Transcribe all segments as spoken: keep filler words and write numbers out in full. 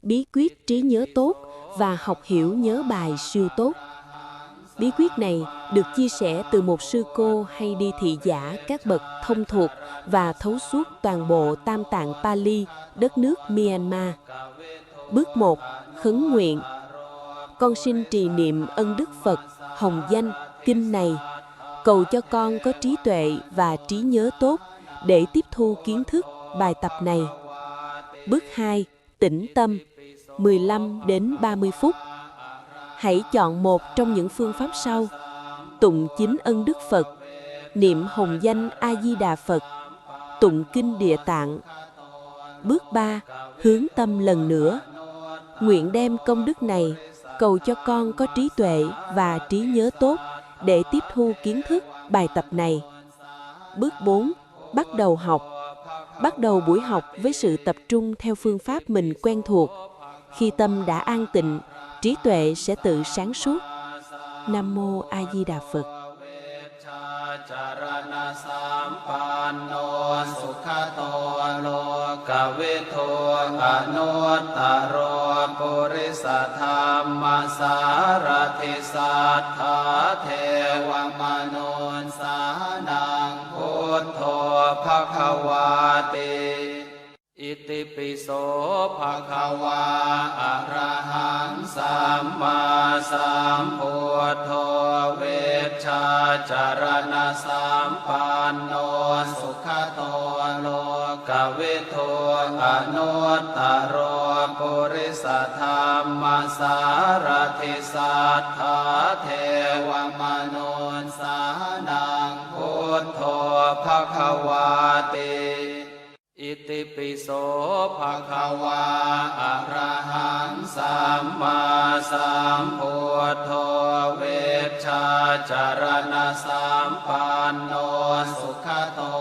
bí quyết trí nhớ tốt và học hiểu nhớ bài siêu tốt. Bí quyết này được chia sẻ từ một sư cô hay đi thị giả các bậc thông thuộc và thấu suốt toàn bộ Tam Tạng Pali, đất nước Myanmar. Bước một, khấn nguyện. Con xin trì niệm ân đức Phật, hồng danh, kinh này. Cầu cho con có trí tuệ và trí nhớ tốt để tiếp thu kiến thức, bài tập này. Bước hai, tĩnh tâm, mười lăm đến ba mươi phút. Hãy chọn một trong những phương pháp sau: tụng chín ân đức Phật, niệm hồng danh A Di Đà Phật, tụng kinh Địa Tạng. Bước ba, hướng tâm lần nữa. Nguyện đem công đức này cầu cho con có trí tuệ và trí nhớ tốt để tiếp thu kiến thức, bài tập này. Bước bốn, bắt đầu học. Bắt đầu buổi học với sự tập trung theo phương pháp mình quen thuộc. Khi tâm đã an tịnh, trí tuệ sẽ tự sáng suốt. Nam mô A Di Đà Phật. Buddho bhagavāti. Itipi so bhagavā arahaṃ sammāsambuddho vijjācaraṇasampanno sugato lokavidū anuttaro purisadammasārathi satthā devamanussānaṃ buddho bhagavāti. Itipi so bhagavā arahaṃ sammāsambuddho vijjācaraṇasampanno sugato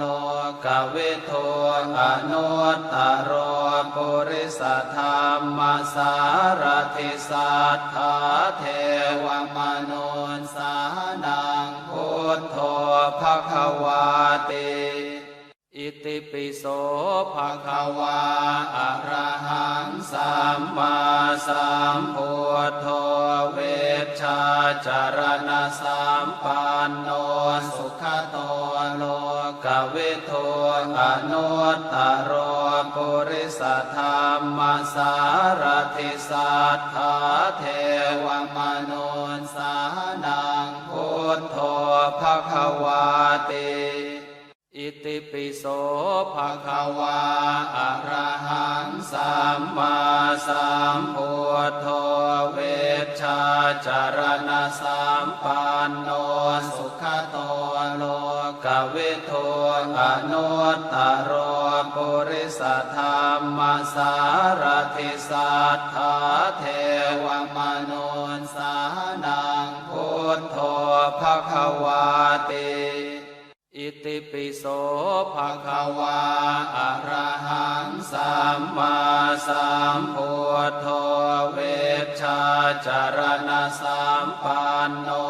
lokavidū anuttaro purisadammasārathi satthā devamanussānaṃ buddho bhagavāti. Itipi so bhagavā arahaṃ sammāsambuddho vijjācaraṇasampanno sugato lokavidū anuttaro purisadammasārathi satthā devamanussānaṃ buddho bhagavāti. Itipi so bhagavā arahaṃ sammāsambuddho vijjācaraṇasampanno sugato lokavidū anuttaro purisadammasārathi satthā devamanussānaṃ buddho bhagavāti. Itipi so bhagavā arahaṃ sammāsambuddho vijjācaraṇasampanno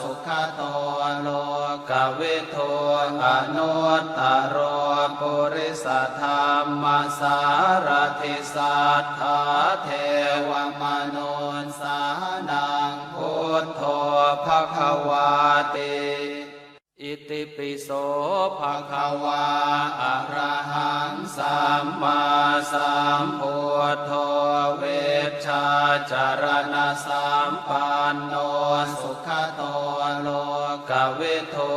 sugato lokavidū anuttaro purisadammasārathi satthā devamanussānaṃ buddho bhagavāti. Itipi so bhagavā arahaṃ sammāsambuddho vijjācaraṇasampanno sugato lokavidū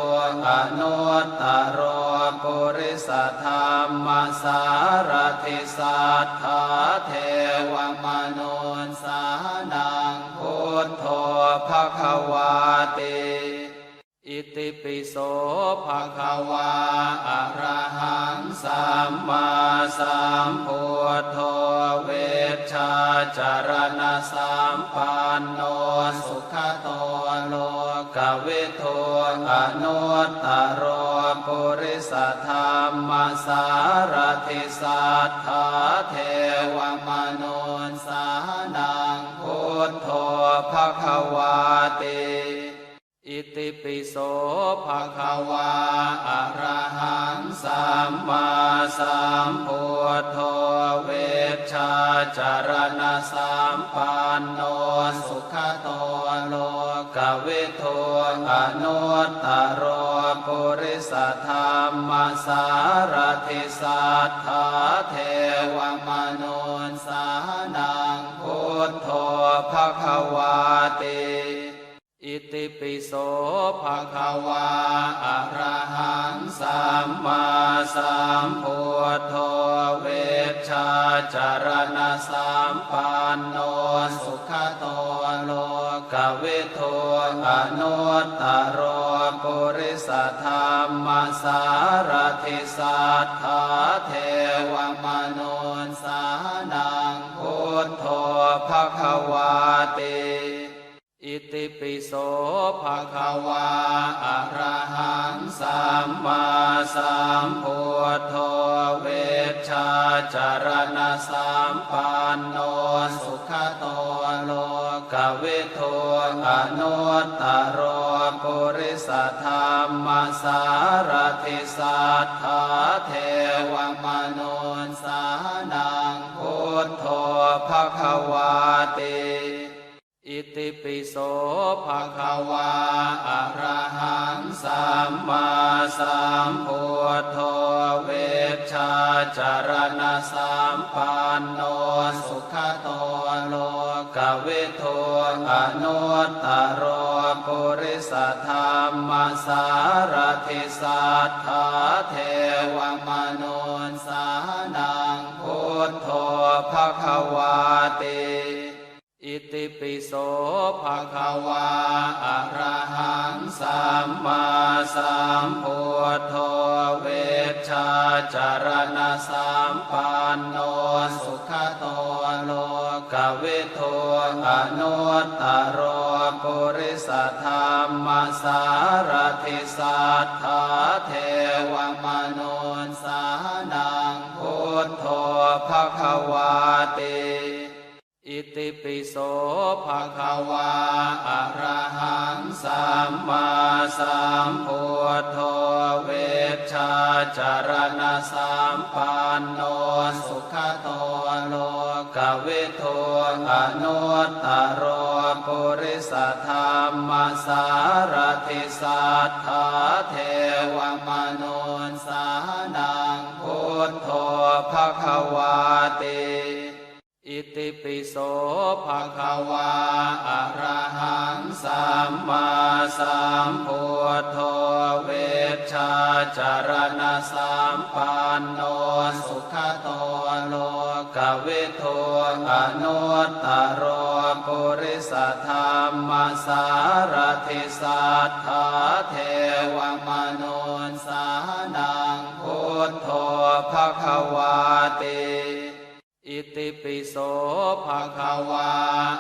anuttaro purisadammasārathi satthā devamanussānaṃ buddho bhagavāti. Itipi so bhagavā arahaṃ sammāsambuddho vijjācaraṇasampanno sugato lokavidū anuttaro purisadammasārathi satthā devamanussānaṃ buddho bhagavāti. Itipi so bhagavā arahaṃ sammāsambuddho vijjācaraṇasampanno sugato lokavidū anuttaro purisadammasārathi satthā devamanussānaṃ buddho bhagavāti. Itipi so bhagavā arahaṃ sammāsambuddho vijjācaraṇasampanno sugato lokavidū anuttaro purisadammasārathi satthā devamanussānaṃ buddho bhagavāti. Itipi so bhagavā arahaṃ sammāsambuddho vijjācaraṇasampanno sugato lokavidū anuttaro purisadammasārathi satthā devamanussānaṃ buddho bhagavāti. Itipi so bhagavā arahaṃ sammāsambuddho vijjācaraṇasampanno sugato lokavidū anuttaro purisadammasārathi satthā devamanussānaṃ buddho bhagavāti. Itipi so bhagavā arahaṃ sammāsambuddho vijjācaraṇasampanno sugato lokavidū anuttaro purisadammasārathi satthā devamanussānaṃ buddho bhagavāti. Itipi so bhagavā arahaṃ sammāsambuddho vijjācaraṇasampanno sugato lokavidū anuttaro purisadammasārathi satthā devamanussānaṃ buddho bhagavāti. Itipi so bhagavā arahaṃ sammāsambuddho vijjācaraṇasampanno sugato lokavidū anuttaro purisadammasārathi satthā devamanussānaṃ buddho bhagavāti. Itipi so bhagavā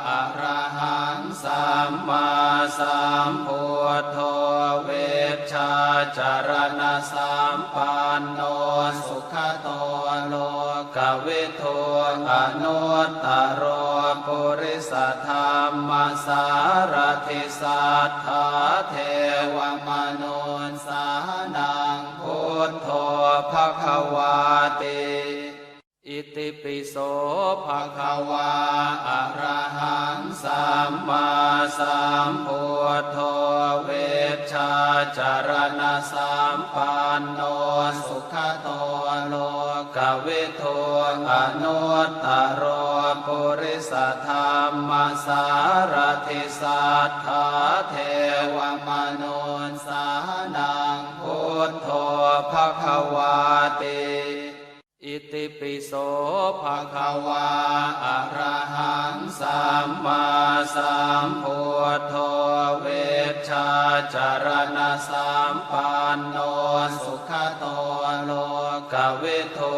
arahaṃ sammāsambuddho vijjācaraṇasampanno sugato lokavidū anuttaro purisadammasārathi satthā devamanussānaṃ buddho bhagavāti. Itipi so bhagavā arahaṃ sammāsambuddho vijjācaraṇasampanno sugato lokavidū anuttaro purisadammasārathi satthā devamanussānaṃ buddho bhagavāti. Itipi so bhagavā arahaṃ sammāsambuddho vijjācaraṇasampanno sugato lokavidū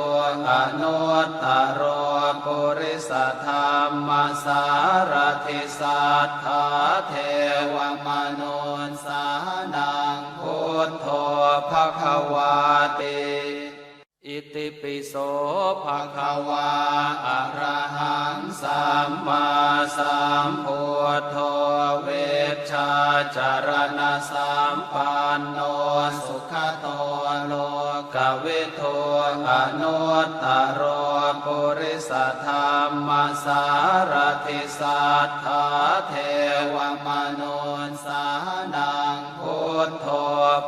anuttaro purisadammasārathi satthā devamanussānaṃ buddho bhagavāti. Itipi so bhagavā arahaṃ sammāsambuddho vijjācaraṇasampanno sugato lokavidū anuttaro purisadammasārathi satthā devamanussānaṃ buddho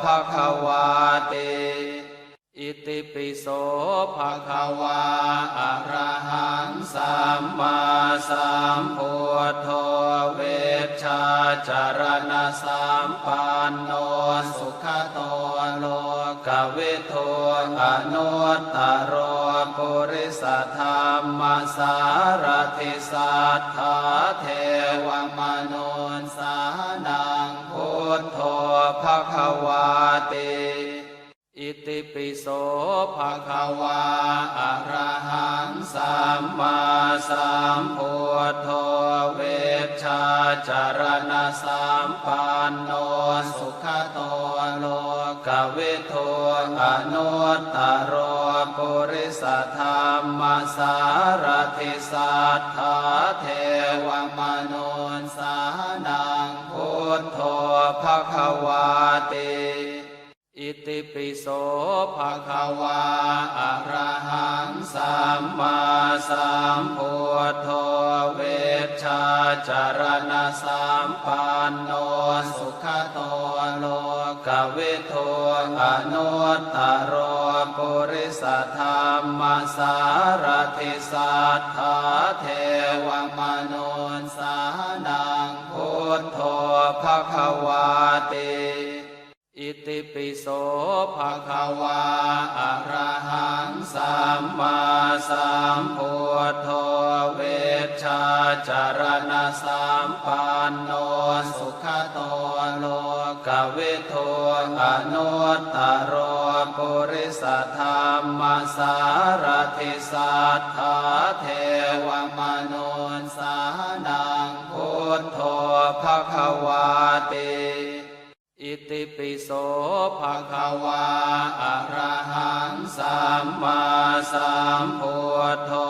bhagavāti. Itipi so bhagavā arahaṃ sammāsambuddho vijjācaraṇasampanno sugato lokavidū anuttaro purisadammasārathi satthā devamanussānaṃ buddho bhagavāti. Itipi so bhagavā arahaṃ sammāsambuddho vijjācaraṇasampanno sugato lokavidū anuttaro purisadammasārathi satthā devamanussānaṃ buddho bhagavāti. Itipi so bhagavā arahaṃ sammāsambuddho vijjācaraṇasampanno sugato lokavidū anuttaro purisadammasārathi satthā devamanussānaṃ buddho bhagavāti. Itipi so bhagavā arahaṃ sammāsambuddho vijjācaraṇasampanno sugato lokavidū anuttaro purisadammasārathi satthā devamanussānaṃ buddho bhagavāti. Itipi so bhagavā arahaṃ sammāsambuddho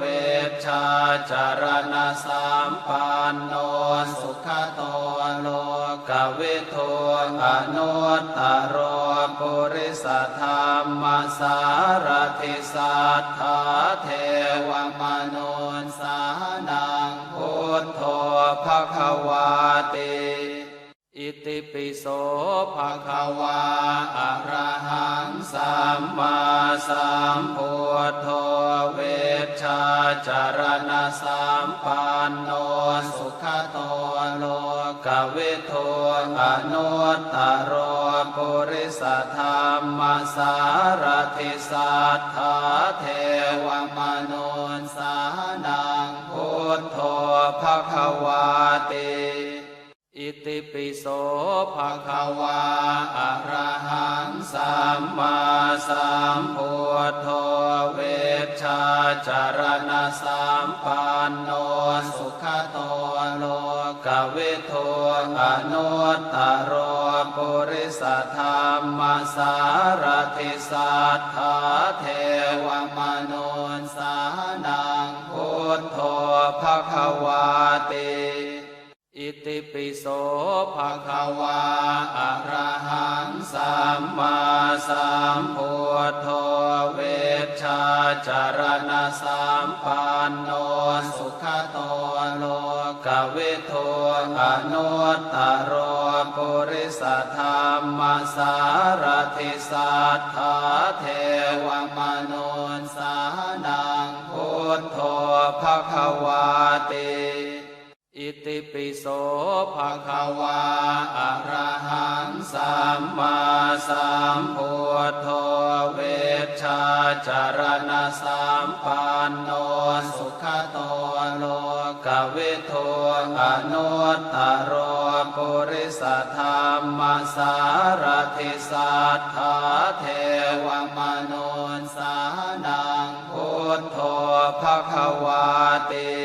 vijjācaraṇasampanno sugato lokavidū anuttaro purisadammasārathi satthā devamanussānaṃ buddho bhagavāti. Itipi so bhagavā arahaṃ sammāsambuddho vijjācaraṇasampanno sugato lokavidū anuttaro purisadammasārathi satthā devamanussānaṃ buddho bhagavāti. Itipi so bhagavā arahaṃ sammāsambuddho vijjācaraṇasampanno sugato lokavidū anuttaro purisadammasārathi satthā devamanussānaṃ buddho bhagavāti. Itipi so bhagavā arahaṃ sammāsambuddho vijjācaraṇasampanno sugato lokavidū anuttaro purisadammasārathi satthā devamanussānaṃ buddho bhagavāti. Itipi so bhagavā arahaṃ sammāsambuddho vijjācaraṇasampanno sugato lokavidū anuttaro purisadammasārathi satthā devamanussānaṃ buddho bhagavāti.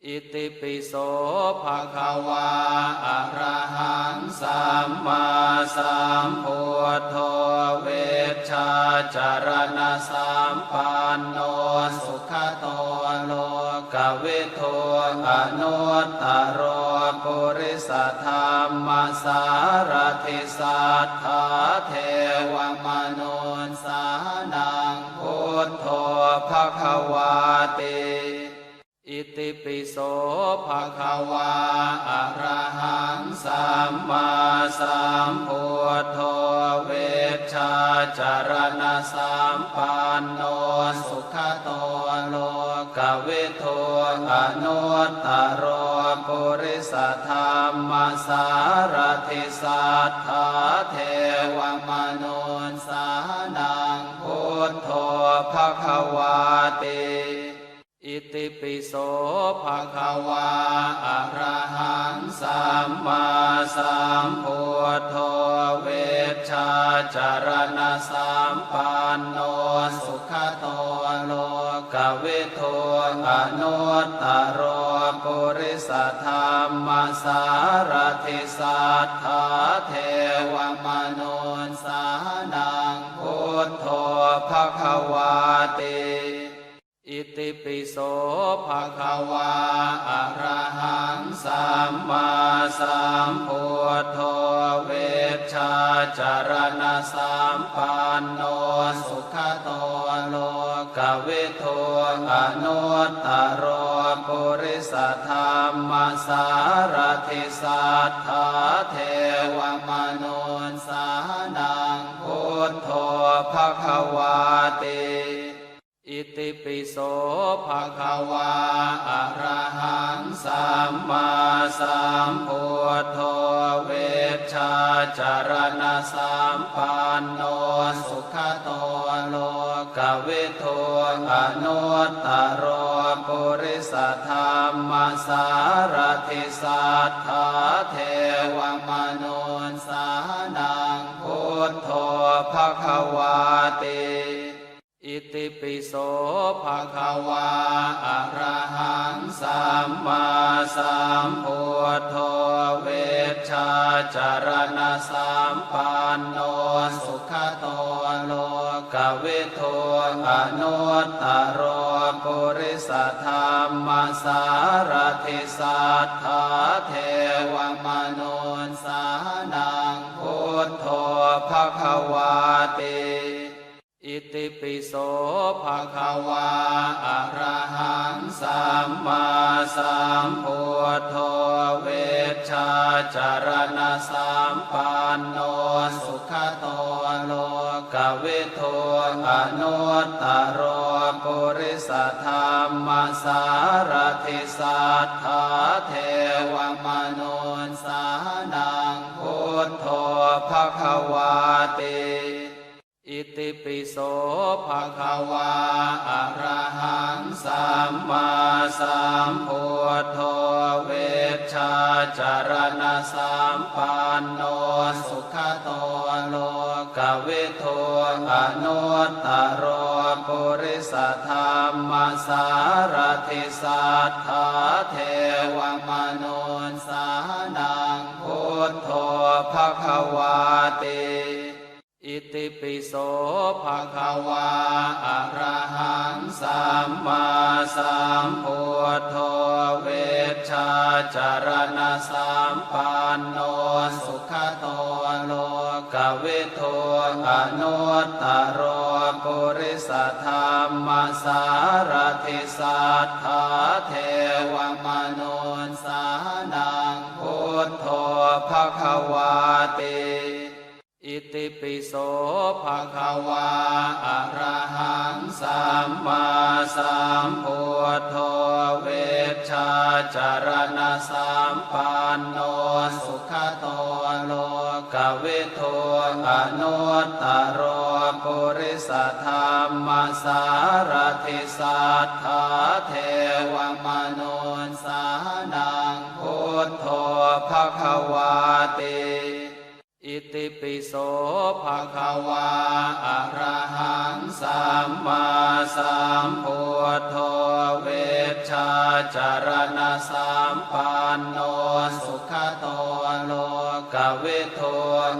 Itipi so bhagavā arahaṃ sammāsambuddho vijjācaraṇasampanno sugato lokavidū anuttaro purisadammasārathi satthā devamanussānaṃ buddho bhagavāti. Itipi so bhagavā arahaṃ sammāsambuddho vijjācaraṇasampanno sugato lokavidū anuttaro purisadammasārathi satthā devamanussānaṃ buddho bhagavāti. Itipi so bhagavā arahaṃ sammāsambuddho vijjācaraṇasampanno sugato lokavidū anuttaro purisadammasārathi satthā devamanussānaṃ buddho bhagavāti. Itipi so bhagavā arahaṃ sammāsambuddho vijjācaraṇasampanno sugato lokavidū anuttaro purisadammasārathi satthā devamanussānaṃ buddho bhagavāti. Itipi so bhagavā arahaṃ sammāsambuddho vijjācaraṇasampanno sugato lokavidū anuttaro purisadammasārathi satthā devamanussānaṃ buddho bhagavāti. Itipi so bhagavā arahaṃ sammāsambuddho vijjācaraṇasampanno sugato lokavidū anuttaro purisadammasārathi satthā devamanussānaṃ buddho bhagavāti. Itipi so bhagavā arahaṃ sammāsambuddho vijjācaraṇasampanno sugato lokavidū anuttaro purisadammasārathi satthā devamanussānaṃ buddho bhagavāti. Itipi so bhagavā arahaṃ sammāsambuddho vijjācaraṇasampanno sugato lokavidū anuttaro purisadammasārathi satthā devamanussānaṃ buddho bhagavāti. Itipi so bhagavā arahaṃ sammāsambuddho vijjācaraṇasampanno sugato lokavidū anuttaro purisadammasārathi satthā devamanussānaṃ buddho bhagavāti. Itipi so bhagavā arahaṃ sammāsambuddho vijjācaraṇasampanno sugato lokavidū anuttaro purisadammasārathi satthā devamanussānaṃ buddho bhagavāti. Itipi so bhagavā arahaṃ sammāsambuddho vij vijjācaraṇasampanno sugato lokavidū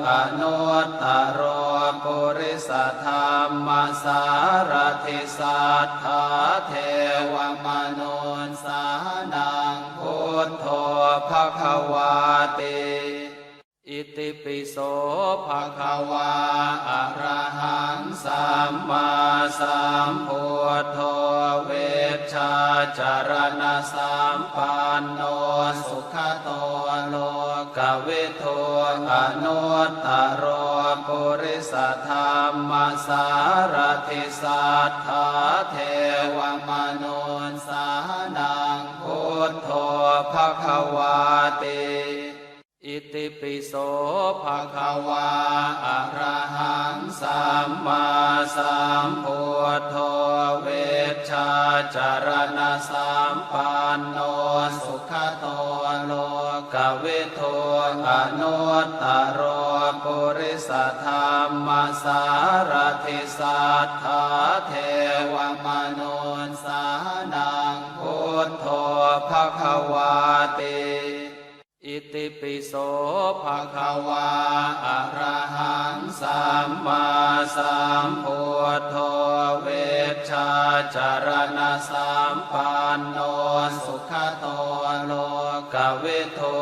anuttaro purisadammasārathi satthā devamanussānaṃ buddho bhagavāti. Itipi so bhagavā arahaṃ sammāsambuddho vijjācaraṇasampanno sugato lokavidū anuttaro purisadammasārathi satthā devamanussānaṃ buddho bhagavāti. Itipi so bhagavā arahaṃ sammāsambuddho vijjācaraṇasampanno sugato lokavidū anuttaro purisadammasārathi satthā devamanussānaṃ buddho bhagavāti. Itipi so bhagavā arahaṃ sammāsambuddho vijjācaraṇasampanno sugato lokavidū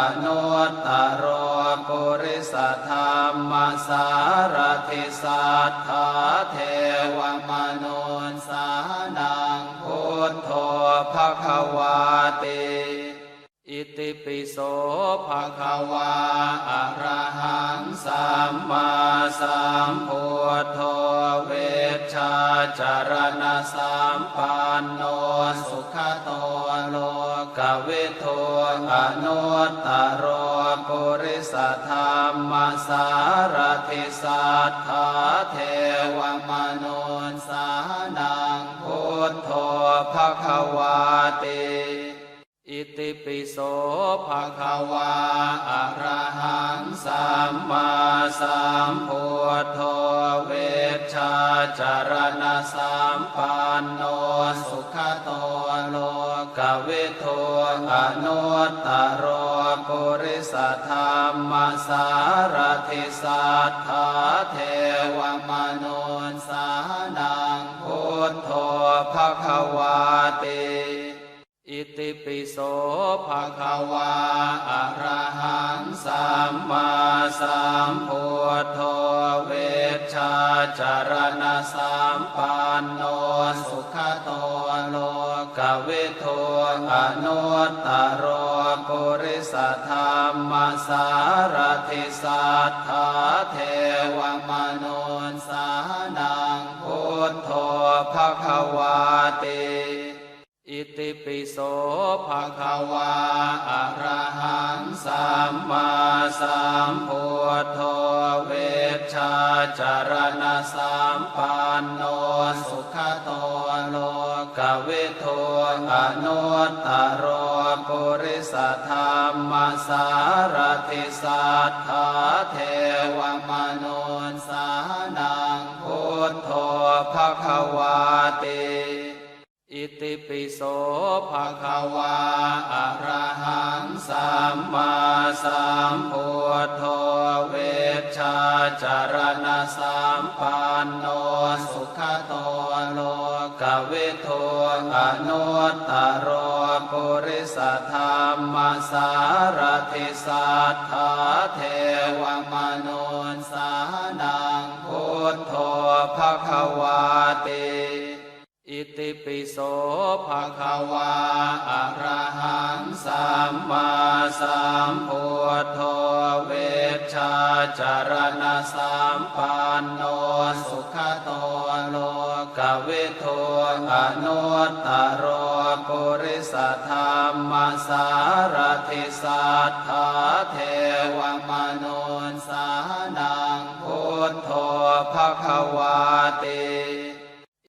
anuttaro purisadammasārathi satthā devamanussānaṃ buddho bhagavāti. Itipi so bhagavā arahaṃ sammāsambuddho vijjācaraṇasampanno sugato lokavidū anuttaro purisadammasārathi satthā devamanussānaṃ buddho bhagavāti. Itipi so bhagavā arahaṃ sammāsambuddho vijjācaraṇasampanno sugato lokavidū anuttaro purisadammasārathi satthā devamanussānaṃ buddho bhagavāti. Itipi so bhagavā arahaṃ sammāsambuddho vijjācaraṇasampanno sugato lokavidū anuttaro purisadammasārathi satthā devamanussānaṃ buddho bhagavāti. Itipi so bhagavā arahaṃ sammāsambuddho vijjācaraṇasampanno sugato lokavidū anuttaro purisadammasārathi satthā devamanussānaṃ buddho bhagavāti. Itipi so bhagavā arahaṃ sammāsambuddho vijjācaraṇasampanno sugato lokavidū anuttaro purisadammasārathi satthā devamanussānaṃ buddho bhagavāti. Itipi so bhagavā arahaṃ sammāsambuddho vijjācaraṇasampanno sugato lokavidū anuttaro purisadammasārathi satthā devamanussānaṃ buddho